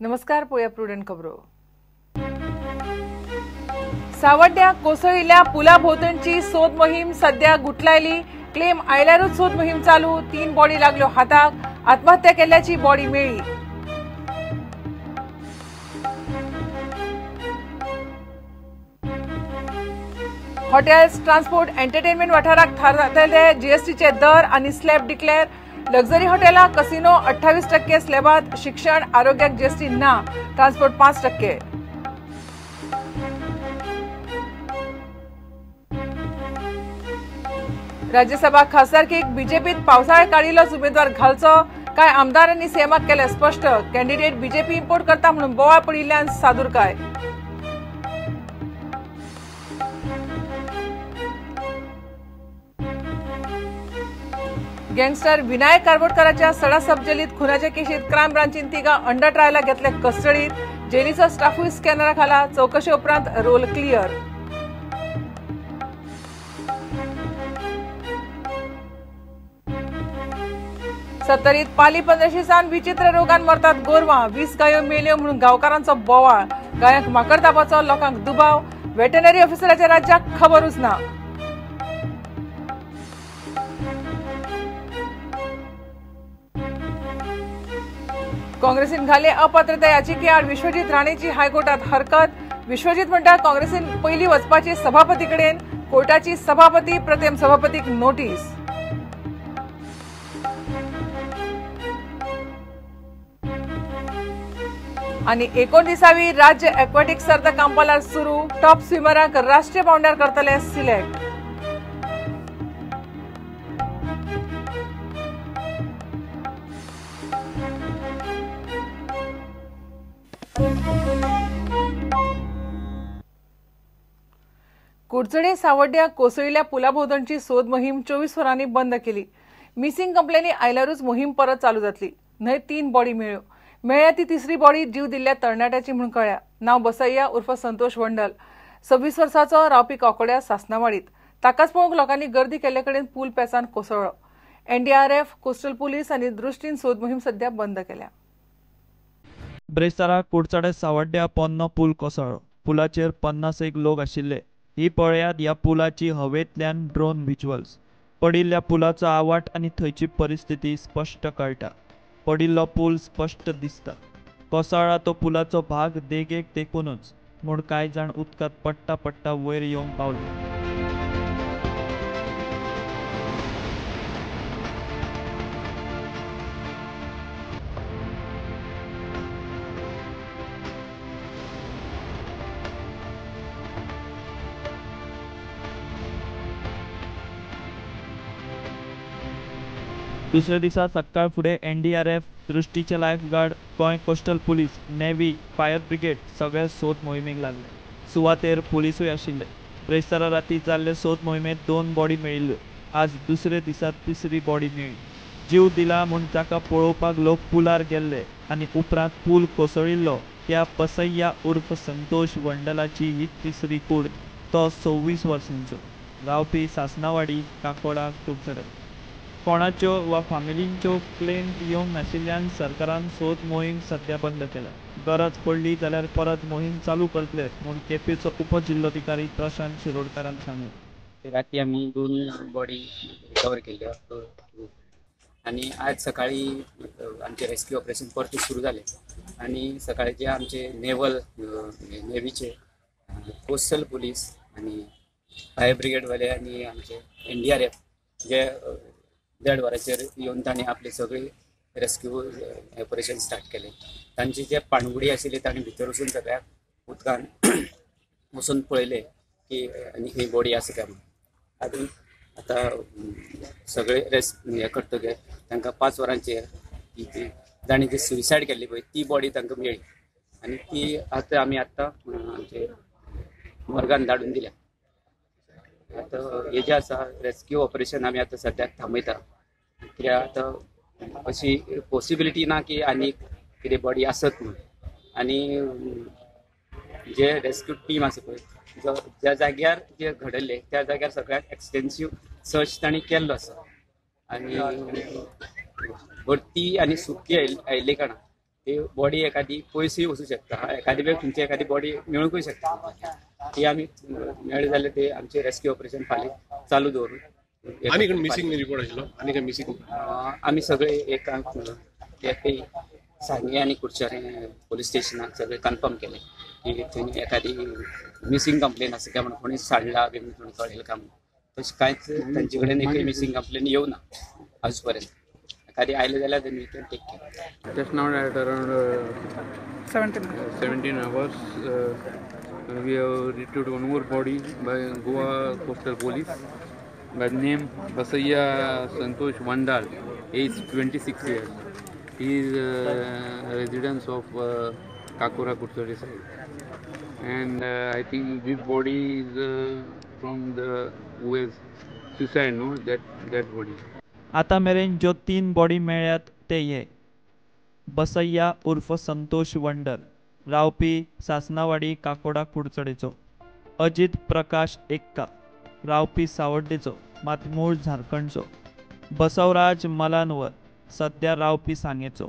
नमस्कार, पळोवया प्रुडंट खबरो. सावड्ड्या कोसळिल्ल्या पुला भोवतणची सोद मोहीम सध्या गुटलायली. क्लेम आयल्यारूच सोद मोहीम चालू. 3 बॉडी लागल्यो हाताक. आत्महत्या केल्ल्याची बॉडी मेळ्ळी. हॉटेल्स, ट्रान्सपोर्ट, एंटरटेनमेंट वाठाराक थारतले जीएसटीचे दर आनी स्लॅब डिक्लेअर. लक्झरी हॉटेला, कसिनो 28% स्लॅबात. शिक्षण, आरोग्याक जीएसटी ना. ट्रान्सपोर्ट 5%. राज्यसभा खासदारकीक बीजेपीत पावसाळ्या काडिल्लोच उमेदवार घालचो काय आमदारांनी सीएमाक केलें स्पश्ट. कॅन्डिडेट बीजेपी इम्पोर्ट करता म्हणून बोवाळ पडिल्ल्यान सादूरकाय. गँगस्टर विनायक कारबोटकराच्या सडा सबजेलीत खुनाच्या केशीत क्रायम ब्रांचीन तिगा अंडर ट्रायला घेतले कस्टडीत. जेलीचो स्टाफूय स्कॅनरा खाला. चौकशे उपरांत रोल क्लियर. सत्तरीत पाली 1500 विचित्र रोगान मरतात गोरवां. 20 गायो मेल्यो म्हणून गांवकारांचो बोवाळ. गायांक माकड तापाचो लोकांक दुबाव. वेटनरी ऑफिसराच्या राज्याक खबरूच ना. काँग्रेसीन घाले अपात्रता याचिके आड विश्वजीत राणेची हायकोर्टात हरकत. विश्वजीत म्हणटा काँग्रेसीन पयली वचपाची सभापती कडेन. कोर्टाची सभापती प्रथम सभापतीक नोटीस. आनी 29वी राज्य एक्वाटिक सर्त कांपालार सुरू. टॉप स्विमरांक राष्ट्रीय पावंड्यार करतले सिलेक्ट. कुडचडे सावड्ड्या कोसळिल्ल्या पुला भोवतणची सोद मोहीम 24 वरांनी बंद केली. मिसिंग कंप्लेनी आयल्यारूच मोहीम परत चालू जातली. न्हय 3 बॉडी मेळ्ळ्यो. मेळ्ळ्या ती तिसरी बॉडी जीव दिल्ल्या तरणाट्याची म्हूण कळ्ळ्या. नांव बसय्या उर्फ संतोष वंडल, 26 वर्साचो, रावपी काकोड्या सासनावाडीत. ताकाच पळोवंक लोकांनी गर्दी केल्ले कडेन पूल पेचान कोसळ्ळो. एनडीआरएफ, कोस्टल पुलीस आनी दृश्टीन सोद मोहीम सध्या बंद केल्या. ब्रेस्तारा कुडचडे सावड्ड्या पोन्नो पूल कोसळ्ळो. पुलाचेर 50 लोक आशिल्ले. ही पळयात ह्या पुलाची हवेंतल्यान ड्रोन व्हिज्युअल्स. पडिल्ल्या पुलाचो आवाट आनी थंयची परिस्थिती स्पश्ट कळटा. पडिल्लो पूल स्पश्ट दिसता. कोसळ्ळा तो पुलाचो भाग देगेक तेकूनच म्हूण कांय जाण उदकांत पडटा पडटा वयर येवंक पावले. दुसऱ्या दिसा सकाळ फुडें NDRF, दृश्टीचे lifeguard, Goa coastal police, navy, fire brigade सगळे सोद मोहिमेक लागले. सुवातेर पुलिसूय आशिल्ले. ब्रेस्तारा राती जाल्ले सोद मोहिमेंत 2 बॉडी मेळिल्ल्यो. आज दुसरे दिसा तिसरी बॉडी मेळ्ळी. जीव दिला म्हूण ताका पळोवपाक लोक पुलार गेल्ले आनी उपरांत पूल कोसळिल्लो त्या बसय्या उर्फ संतोष वंडलाची ही तिसरी कूड. तो 26 वर्सांचो, रावपी सासनावाडी, काकोडा, कुडचडे. कोणाच्यो वा फामिलींच्यो क्लेम येवंक नाशिल्ल्यान सरकारान सोद मोहीम सध्या बंद केल्या. गरज पडली जाल्यार परत मोहीम चालू करतले म्हूण केपेंचो उपजिल्लोधिकारी प्रशांत शिरोडकारान सांगलें. राती आमी 2 बॉडी रिकवर केल्ल्यो आनी आज सकाळी आमचें रेस्क्यू ऑपरेशन परतें सुरू जालें आनी सकाळी जे आमचे नेवल नेवीचे, कोस्टल पुलीस आनी फायर ब्रिगेडवाले आनी आमचे एनडीआरएफ जे 1.5 वरांचेर येवन तांणी आपले सगळे रेस्क्यू ऑपरेशन स्टार्ट केलें. तांची जे पाणबुडी आशिल्ली तांणी भितर वचून सगळ्याक उदकान वचून पळयलें की आनी खंय बॉडी आसा काय म्हणून. आनी आतां सगळे हें करतकीर तांकां 5 वरांचेर ती जांणी जी सुसायड केल्ली पळय ती बॉडी तांकां मेळ्ळी आनी ती आतां आमी आतां आमचे मोर्गान धाडून दिल्या. आतां हें जें आसा रेस्क्यू ऑपरेशन आमी आतां सद्याक थांबयता, कित्याक आतां अशी पॉसिबिलिटी ना की आनी कितें बॉडी आसत म्हूण. आनी जे रेस्क्यू टीम आसा पळय जो ज्या जाग्यार जे घडले त्या जाग्यार सगळ्याक एक्सटेन्सीव सर्च तांणी केल्लो आसा आनी भरती आनी सुकी आयिल्ले कारणान ती बॉडी एखादी पयसूय वचूं शकता, एखादी वेळ तुमची एखादी बॉडी मेळूंकूय शकता. ती आमी मेळ्ळी जाल्यार ते आमचे रेस्क्यू ऑपरेशन फाल्यां चालू दवरून. आनी मिसींग रिपोर्ट आशिल्लो आनी काय मिसींग आमी सगळे एक सांगे आनी कुडचडे पोलीस स्टेशनाक सगळे कन्फर्म केले की थंय एखादी मिसींग कंप्लेन आसा काय म्हणून, कोणी साडला बी म्हणून कळेल काय म्हणून. तशें कांयच तांचे कडेन एकूय मिसींग कंप्लेन येवना आजू पर्यंत. एखादी आयले जाल्यार we can take care. Just now at around 17 hours we have retrieved one more body by Goa Coastal Police by the name Basaiah Santosh Vandal, age 26 years. He is resident of Kakora Kudchade side, and I think this body is from the who has suicide, no, that body. आता मेरेन ज्यो 3 body मेळ्ळ्यात ते हे: बसय्या उर्फ Santosh wonder, रावपी सासनावाडी काकोडा कुडचडेचो; अजित प्रकाश एक्का, रावपी सावड्डेचो मात मूळ झारखंडचो; बसवराज मलानवर, सध्या रावपी सांगेचो.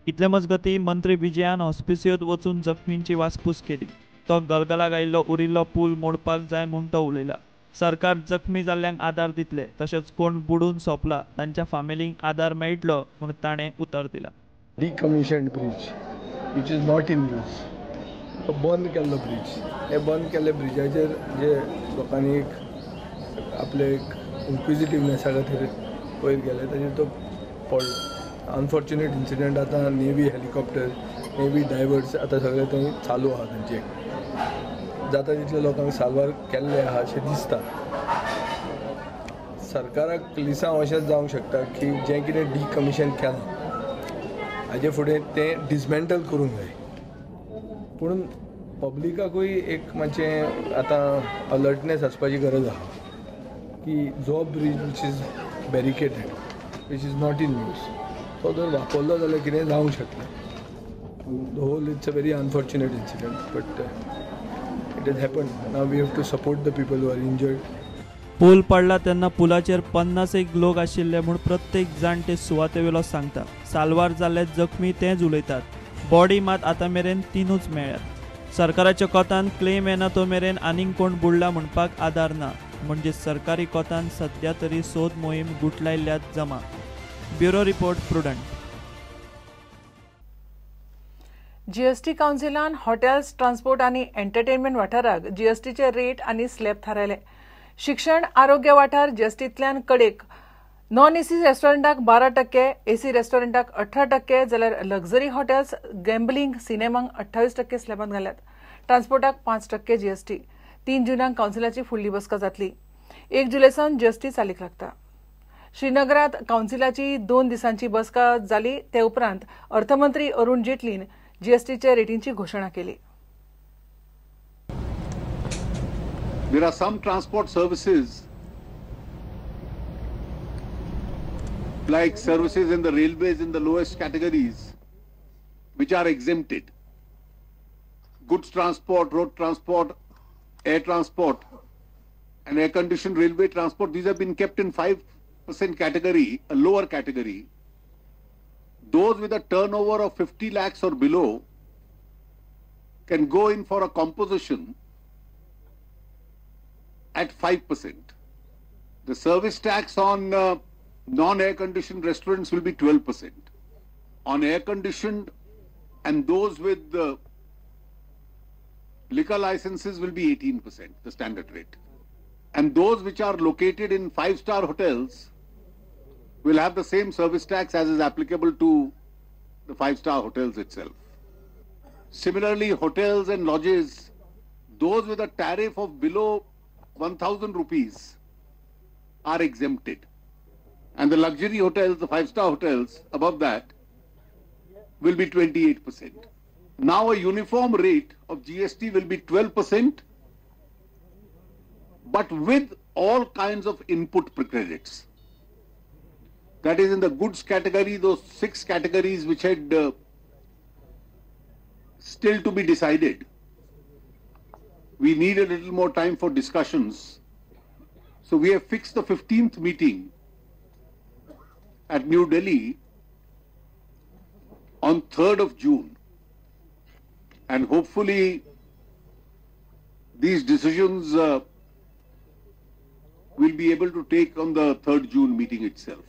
इतले मजगती मंत्री विजयान हॉस्पिसियोत वचून जखमींची वासपूस केली. तो गलगलाक आयिल्लो उरिल्लो पूल मोडपाक जाय म्हूण तो उलयला. सरकार जखमी जाल्ल्यांक आदार दितले, तशेंच कोण बुडून सोंपला तांच्या फामिलींक आदार मेळटलो म्हूण ताणें उतर दिलां. Decommissioned bridge which is not in use, तो बंद केल्लो ब्रिज, हे बंद केल्ले ब्रिजाचेर जे लोकांनी एक आपले एक इन्क्विजिटिवनेसा खातीर वयर गेले ताजेर तो पडलो. Unfortunate incident. आतां नेवी हेलिकॉप्टर, नेवी डायवर्स आतां सगळे थंय चालू आहा, तांचे जाता तितले लोकांक साल्वार केल्ले आहा अशें दिसता. सरकाराक लिसांव अशेंच जावंक शकता की जें कितें डिकमिशन केलां हाजे फुडें तें डिसमेंटल करूंक जाय, पूण पब्लिकाकूय एक मातशें आतां अलर्टनेस आसपाची गरज आहा की जो bridge which is barricaded, which is not in use, तो जर वापरलो जाल्यार कितें जावंक शकता. Whole it's a very unfortunate incident, but it has happened. Now we have to support the people who are injured. पूल पडला तेन्ना पुलाचेर 50 लोक आशिल्ले म्हूण प्रत्येक जाण ते सुवातेवेलो सांगता. साल्वार जाल्ले जखमी तेंच उलयतात. बॉडी मात आतां मेरेन 3ूच मेळ्ळ्यात. सरकाराच्या कोतान क्लेम येना तो मेरेन आनीक कोण बुडला म्हणपाक आदार ना. म्हणजे सरकारी कोतान सध्या तरी सोद मोहीम गुटलायल्ल्यात जमा. Bureau report, Prudent. GST कावन्सिलान hotels, transport आनी एंटरटेनमेंट वाठाराक जीएसटीचे रेट आनी स्लॅब थारायले. शिक्षण, आरोग्य वाठार जीएसटींतल्यान कडेक. नॉन एसी रेस्टॉरंटाक 12%, एसी रेस्टॉरंटाक 18%, जाल्यार लक्झरी हॉटेल्स, गॅम्बलिंग, सिनेमांक 28% स्लॅबांत घाल्यात. ट्रान्सपोर्टाक 5% जीएसटी. 3 जूनाक कावन्सिलाची फुडली बसका जातली. 1 जुलय सावन जीएसटी चालीक लागता. श्रीनगरात कावन्सिलाची 2 दिसांची बसका जाली ते उपरांत अर्थमंत्री अरुण जेटलीन जीएसटीच्या रेटींची घोशणा केली. There are some transport services like services in the railways in the lowest categories which are exempted. Goods transport, road transport, air transport and air-conditioned railway transport, these have been kept in 5% category, a lower category. Those with a turnover of 50 lakhs or below can go in for a composition at 5%. The service tax on non-air-conditioned restaurants will be 12%. On air-conditioned and those with liquor licenses will be 18%, the standard rate. And those which are located in 5-star hotels will have the same service tax as is applicable to the 5-star hotels itself. Similarly, hotels and lodges, those with a tariff of below 1,000 rupees are exempted. And the luxury hotels, the 5-star hotels above that will be 28%. Now a uniform rate of GST will be 12%, but with all kinds of input credits. That is, in the goods category, those 6 categories which had still to be decided. We need a little more time for discussions. So we have fixed the 15th meeting at New Delhi on 3rd of June, and hopefully these decisions we'll be able to take on the 3rd June meeting itself.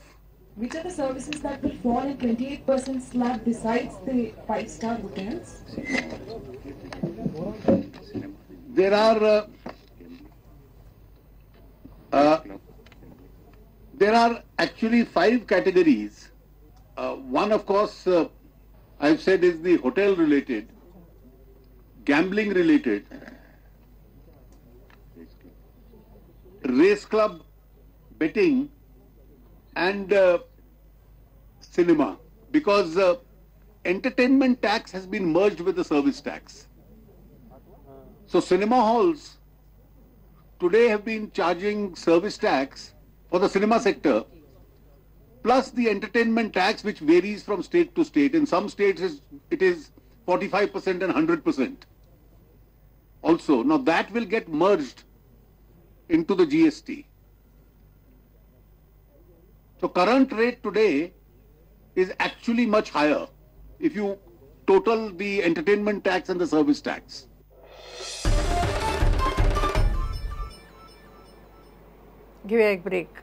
Which are the services that will fall in 28% slab besides the 5-star hotels? There are there are actually 5 categories. One, of course, I've said is the hotel related, gambling related, race club betting, and cinema, because entertainment tax has been merged with the service tax. So cinema halls today have been charging service tax for the cinema sector, plus the entertainment tax, which varies from state to state. In some states it is 45% and 100% also. Now that will get merged into the GST. So current rate today is actually much higher if you total the entertainment tax and the service tax. घेऊया एक break.